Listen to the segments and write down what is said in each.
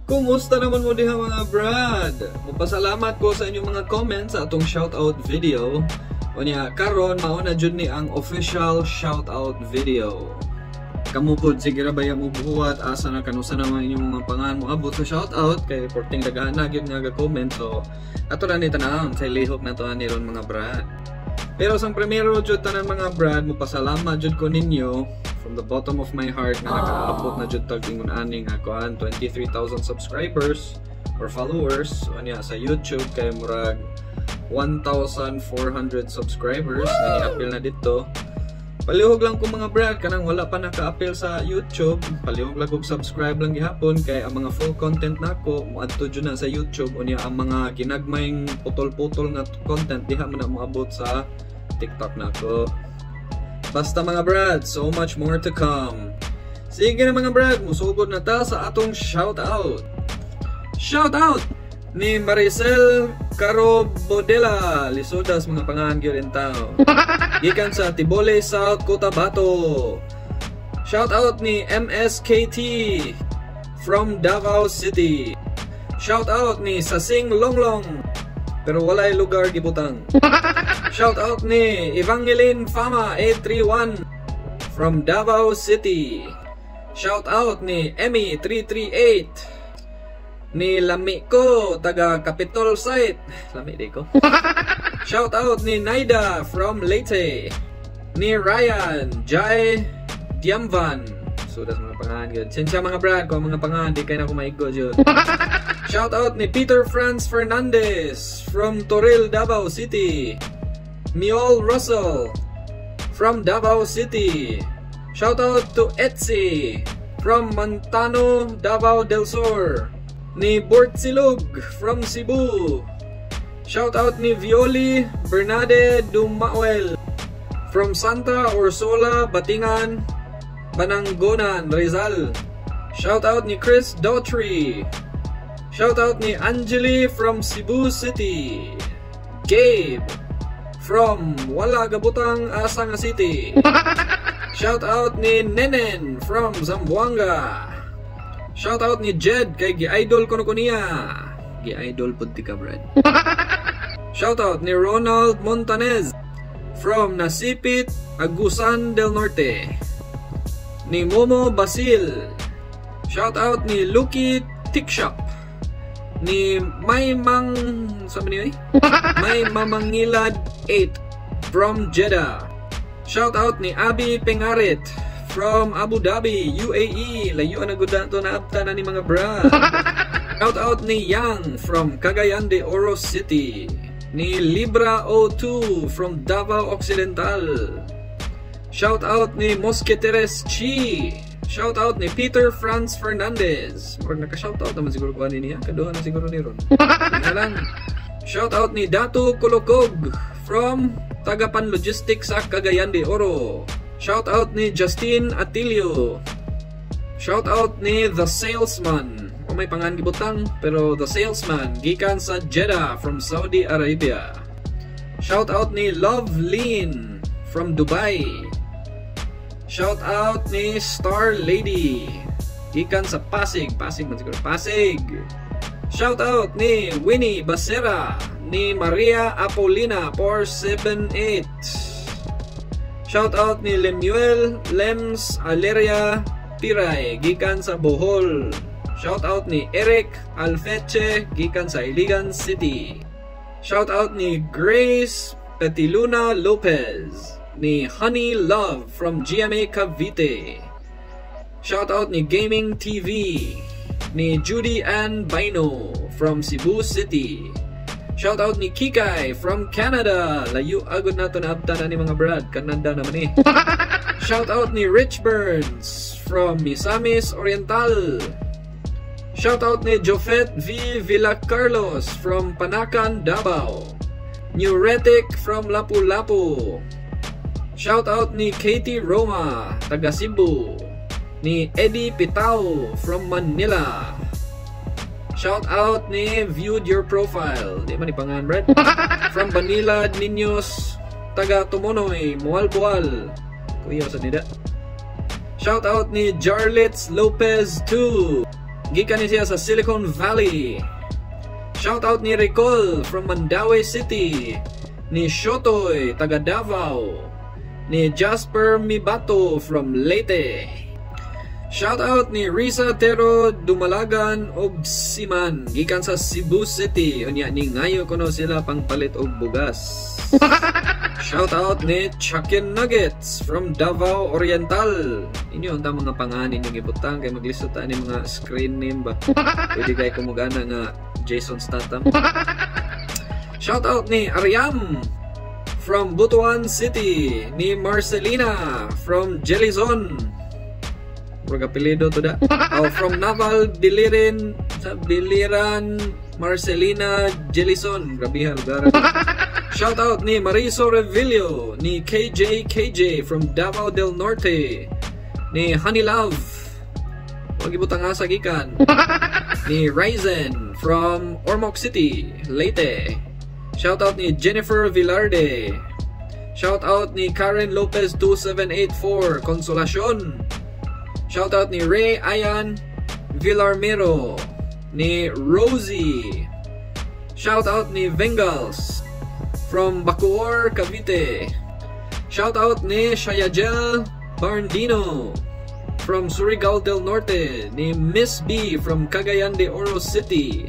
Kumusta naman mo diha, mga brad? Mupasalamat ko sa inyong mga comments sa atong shoutout video. Unya karon, mao na jud ni ang official shoutout video. Kamo pod, sige ra baya mo buhat asa na kanusa naman inyong mga pangalan mo abot sa shoutout kay porting daghan na gyud nga ga-comment, so ato na ni tanawon sa lihok na to ani ron, mga brad. Pero sang primero jud tanan, mga brad, mupasalamat jud ko ninyo from the bottom of my heart nga nakaabot na jud tag ingon ani nga kuan, 23,000 subscribers or followers. So anya sa YouTube kay murag 1,400 subscribers na ni-apil na dito. Palihog lang ko, mga brad, kanang wala pa naka-apil sa YouTube, palihog lang og subscribe lang gihapon kay ang mga full content nako moadto jud na sa YouTube, unya ang mga ginagmayng putol-putol nga content diha man na moabot sa TikTok nako. Basta, mga brad, so much more to come. Sige na, mga brad, musugod na ta sa atong shoutout. Shoutout ni Maricel Carobodela, Lisudas mga pangalan gyud in town. Gikan sa Tibole, South Cotabato. Shoutout ni MSKT from Davao City. Shoutout ni Sasing Longlong, pero walay lugar gibutang. Shoutout ni Evangeline Fama 831 from Davao City. Shoutout ni Emmy 338, ni Lami ko taga Capitol Site. Lami di ko. Shoutout ni Naida from Leyte. Ni Ryan Jai Diamvan. So das mga pangalan gyud. Sensya, mga brad, kung ang mga pangalan di kay na ko maigo jud. Shoutout ni Peter Franz Fernandez from Toril, Davao City. Miol Russell from Davao City. Shoutout to Etsy from Mantano, Davao del Sur. Ni Bortsilog from Cebu. Shoutout ni Violi Bernade Dumauel from Santa Ursula, Batingan, Banangonan, Rizal. Shoutout ni Chris Daughtry. Shoutout ni Angeli from Cebu City. Gabe from wala gabutang asa nga city. Shoutout ni Nenen from Zamboanga. Shoutout ni Jed kay gi-idol ko ko niya. Gi-idol pud ti ka, Brad. Shoutout ni Ronald Montanez from Nasipit, Agusan del Norte. Ni Momo Basil. Shoutout ni Lucky Tikshop. Ni May Mang sa niyo eh? May Mamangilad 8 from Jeddah. Shoutout ni Abby Pengarit from Abu Dhabi, UAE. Layuan na gud to naabta na ni mga brad. Shoutout ni Yang from Cagayan de Oro City. Ni Libra 02 from Davao Occidental. Shoutout ni Mosqueteres Chi. Shoutout ni Peter Franz Fernandez. Or naka-shoutout naman siguro ko ani niya. Kaduha na siguro ni ron. Na lang. Shoutout ni Datu Kolokog from Tagapan Logistics sa Cagayan de Oro. Shoutout ni Justin Atilio. Shoutout ni The Salesman. O may pangan gibutang, pero The Salesman gikan sa Jeddah from Saudi Arabia. Shoutout ni Love Lean from Dubai. Shoutout ni Star Lady gikan sa Pasig. Pasig man siguro. Pasig. Shoutout ni Winnie Basera, ni Maria Apolina 478. Shoutout ni Lemuel Lems Aleria Piray gikan sa Bohol. Shoutout ni Eric Alfeche gikan sa Iligan City. Shoutout ni Grace Petiluna Lopez, ni Honey Love from GMA Cavite. Shoutout ni Gaming TV, ni Judy Ann Baino from Cebu City. Shoutout ni Kikay from Canada. Layo agad nato na abta na ni mga brad. Canada naman eh. Shoutout ni Rich Burns from Misamis Oriental. Shoutout ni Jofet V. Villacarlos from Panacan, Davao. Neuretic from Lapu-Lapu. Shoutout ni Katie Roma, taga Cebu. Ni Eddie Pitao from Manila. Shoutout ni Viewed Your Profile. Di man ni pangan, Brad. From Banila Niños, taga Tumonoy, Mualbual. Kuya sa nida. Shoutout ni Jarlitz Lopez 2. Gikan ni siya sa Silicon Valley. Shout out ni Ricol from Mandaue City. Ni Shotoy, taga Davao. Ni Jasper Mibato from Leyte. Shout out ni Risa Tero Dumalagan og Siman gikan sa Cebu City. Unya ni ngayo kuno sila pangpalit og bugas. Shout out ni Chucken Nuggets from Davao Oriental. Inyo ang mga pangalan inyong ibutang kay maglisod ta ni mga screen name ba. Pwede kay kumugana nga Jason Statham. Shout out ni Ariam from Butuan City, ni Marcelina from Jelizon. Murag apelyido to da. Oh, from Naval Bilirin sa Biliran, Marcelina Jelison. Grabe ha lugar. Shout out ni Mariso Revillo, ni KJ KJ from Davao del Norte, ni Honey Love. Wag ibutang asa gikan. Ni Ryzen from Ormoc City, Leyte. Shout out ni Jennifer Villarde. Shout out ni Karen Lopez 2784, Consolacion. Shout out ni Ray Ayan Villarmero, ni Rosie. Shout out ni Vengals from Bacoor, Cavite. Shout out ni Shayajel Barndino from Surigao del Norte, ni Miss B from Cagayan de Oro City.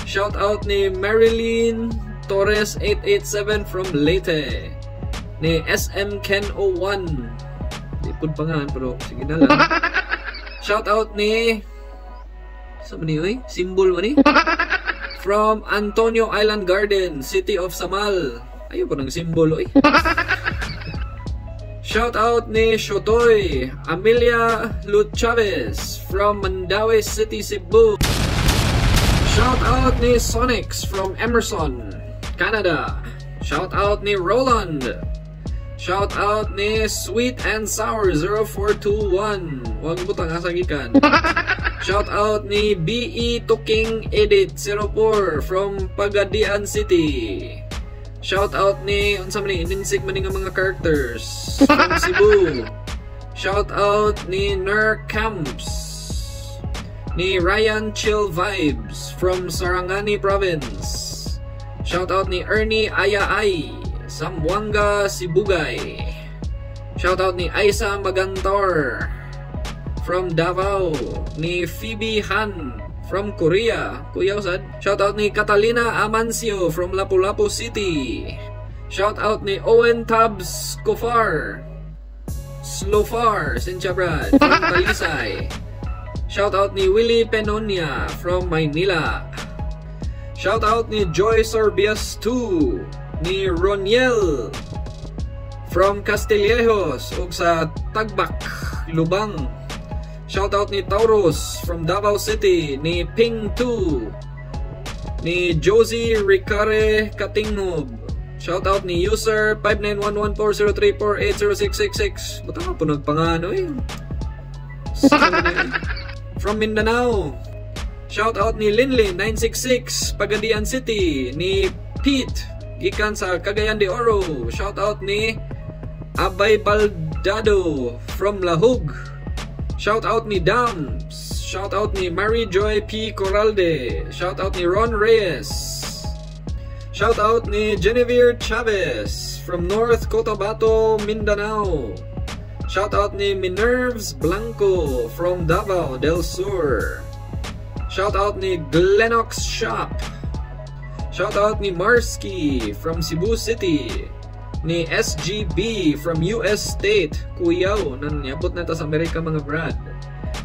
Shout out ni Marilyn Torres 887 from Leyte. Ni SM Ken 01. Di pud pa nga, pero sige na lang. Shout out ni sa man ni oy? Symbol man ni? From Antonio Island Garden, City of Samal. Ayaw ko ng symbol oy. Shout out ni Shotoy Amelia Luchavez from Mandaue City, Cebu. Shout out ni Sonics from Emerson, Canada. Shout out ni Roland. Shout out ni Sweet and Sour 0421. Wag butang asa gikan. Shout out ni BE Tuking Edit 04 from Pagadian City. Shout out ni unsa man ni, ininsik man ni nga mga characters from Cebu. Shout out ni Ner Camps. Ni Ryan Chill Vibes from Sarangani Province. Shout out ni Ernie Ayaay, Zamboanga Sibugay. Shout out ni Aisa Magantor from Davao. Ni Phoebe Han from Korea. Kuya usad. Shout out ni Catalina Amancio from Lapu-Lapu City. Shout out ni Owen Tabs Kofar. Slofar, Sincha Brad from Talisay. Shout out ni Willie Penonia from Maynila. Shout out ni Joy Sorbias 2, ni Roniel from Castillejos ug sa Tagbak, Lubang. Shout out ni Taurus from Davao City, ni Ping 2, ni Josie Ricare Katinghob. Shout out ni user 5911403480666. Buta nga po nagpangano eh. From Mindanao. Shout out ni Linlin 966 Pagadian City, ni Pete gikan sa Cagayan de Oro. Shout out ni Abay Baldado from Lahug. Shout out ni Dams. Shout out ni Mary Joy P. Coralde. Shout out ni Ron Reyes. Shout out ni Genevieve Chavez from North Cotabato, Mindanao. Shout out ni Minerves Blanco from Davao del Sur. Shout out ni Glenox Shop. Shout out ni Marski from Cebu City. Ni SGB from US State, Kuyaw, nan niabot na ta sa Amerika, mga brad.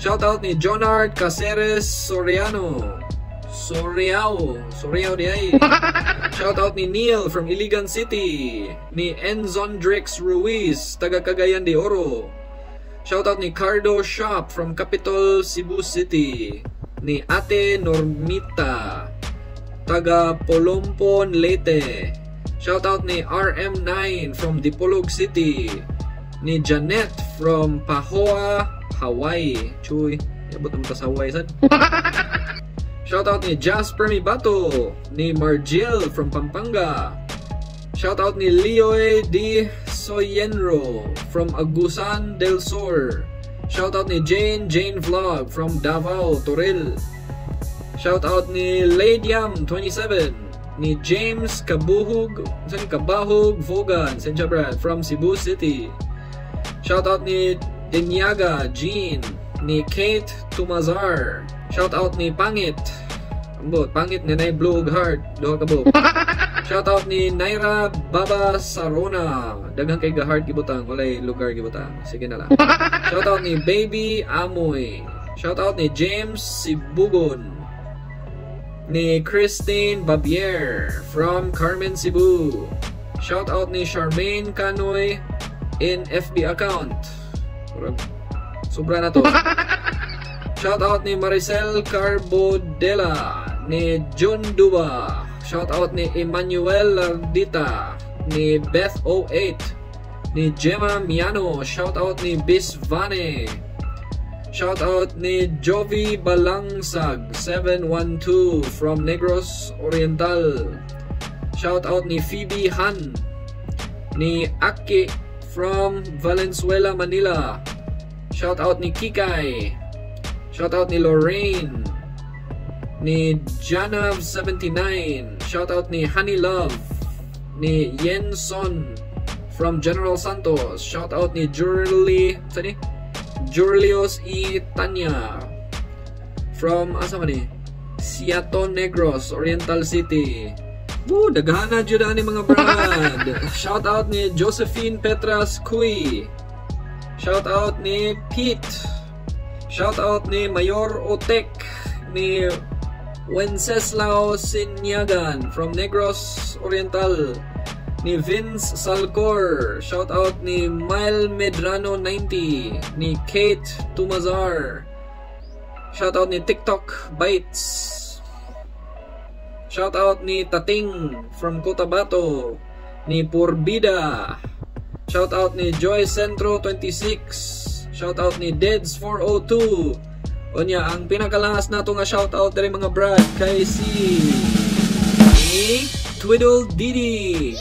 Shout out ni Jonard Caceres Soriano. Soriao, Soriao di ay. Shout out ni Neil from Iligan City. Ni Enzondrix Ruiz, taga Cagayan de Oro. Shout out ni Cardo Shop from Capitol, Cebu City. Ni Ate Normita, taga Polompon, Leyte. Shout out ni RM9 from Dipolog City. Ni Janet from Pahoa, Hawaii. Chuy, yabot naman ta sa Hawaii sad. Shout out ni Jasper Mibato, ni Margiel from Pampanga. Shout out ni Leoy D. Soyenro from Agusan del Sur. Shout out ni Jane Jane Vlog from Davao, Toril. Shoutout ni Ladyam27, ni James Kabuhug, saan Kabahug Vogan, Senja Brad from Cebu City. Shoutout ni Dinyaga Jean, ni Kate Tumazar. Shoutout ni Pangit. Ambot, Pangit ni nay blue heart, duha ka buok. Shoutout ni Naira Baba Sarona. Daghan kay ga-heart gibutang, walay lugar gibutang. Sige na lang. Shoutout ni Baby Amoy. Shoutout ni James Sibugon. Ni Christine Babier from Carmen, Cebu. Shoutout ni Charmaine Canoy in FB account. Sobra na to. Shoutout ni Maricel Carbodela, ni Jun Duba. Shoutout ni Emmanuel Lardita, ni Beth 08, ni Gemma Miano. Shoutout ni Bisvane. Shoutout ni Jovi Balangsag 712 from Negros Oriental. Shoutout ni Phoebe Han, ni Aki from Valenzuela, Manila. Shoutout ni Kikay. Shoutout ni Lorraine, ni Janav79. Shoutout ni Honey Love, ni Yenson from General Santos. Shoutout ni Jurly, saan ni? Jurlios E. Tanya from asa man ni? Siaton Negros, Oriental City. Woo, daghana jud ani, mga brad. Shout out ni Josephine Petras Kui. Shout out ni Pete. Shout out ni Mayor Otek, ni Wenceslao Sinyagan from Negros Oriental, ni Vince Salcor. Shout out ni Mile Medrano 90, ni Kate Tumazar. Shout out ni TikTok Bites. Shout out ni Tating from Cotabato, ni Purbida. Shout out ni Joy Centro 26. Shout out ni Deads 402. Unya, ang pinakalaas nato nga shout out diri, mga brad, kay si ni Twiddle Didi.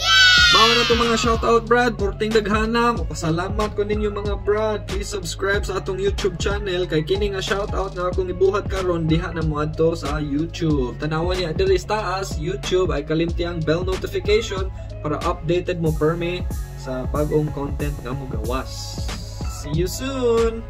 Mao na to, mga shoutout, brad, purting daghana. Mapasalamat ko ninyo, mga brad. Please subscribe sa atong YouTube channel kay kini nga shoutout nga akong ibuhat karon diha na moadto sa YouTube. Tanawan niya diri sa taas, YouTube, ay kalimti ang bell notification para updated mo perme sa bag-ong content nga mogawas. See you soon.